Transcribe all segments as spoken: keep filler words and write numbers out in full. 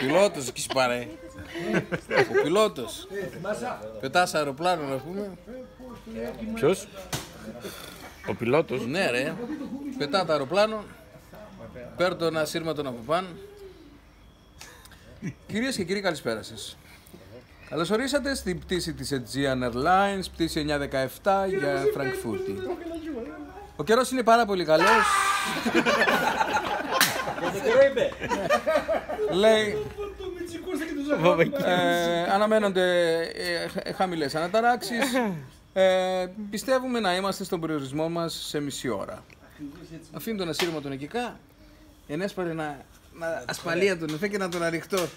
Πιλότος, εκεί σπάρε. Ο πιλότος. Πετά σ' αεροπλάνο, ας πούμε. Ποιος; Ο πιλότος; Ναι, ρε. Πετά το αεροπλάνο. Παίρ' τον ασύρματον από πάνω. Κυρίες και κύριοι, καλησπέρα σας. Καλώς ορίσατε στην πτήση της Aegean Airlines, πτήση εννιά δεκαεπτά για Φραγκφούρτη. Ο καιρός είναι πάρα πολύ καλός. Λέει, ε, αναμένονται, ε, χ-, χαμηλές αναταράξεις. Ε, πιστεύουμε να είμαστε στον προορισμό μας σε μισή ώρα. Αφήν' τον ασύρματον εκεί κα-, ενέσπαρεν να, να ασπαλίατον, εφέκεν ατον ανοιχτόν.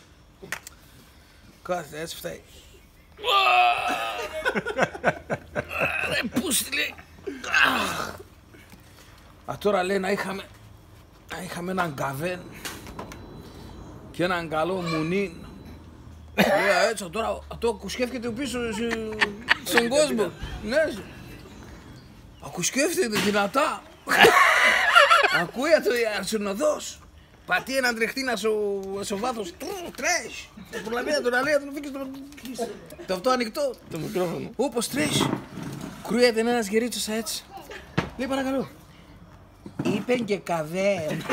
Κάθεται έτσι, φτάει. Ρε πούστη, λέει. Ατώρα, λέει, να είχαμε, να είχαμε έναν καβέν και έναν καλό μουνίν. Λέει, έτσι, ατώρα, ατώρα ακουσκεύκεται πίσω σ-, σον κόσμον. Ναι. Ακουσκεύκεται δυνατά. Ακούει ατο η αρσενοδός. Πατεί έναν τρεχτήν ας σο, ας σο βάθος. Τρ-, τρέχει. Προλαβεί ατον, λέει ατον, φύγει στο, το αυτό ανοιχτό. Το μικρόφωνο. Όπως τρέχει, κρούεται ένας γερίτσος έτσι. Λέει, παρακαλώ. Είπεν και καβέν.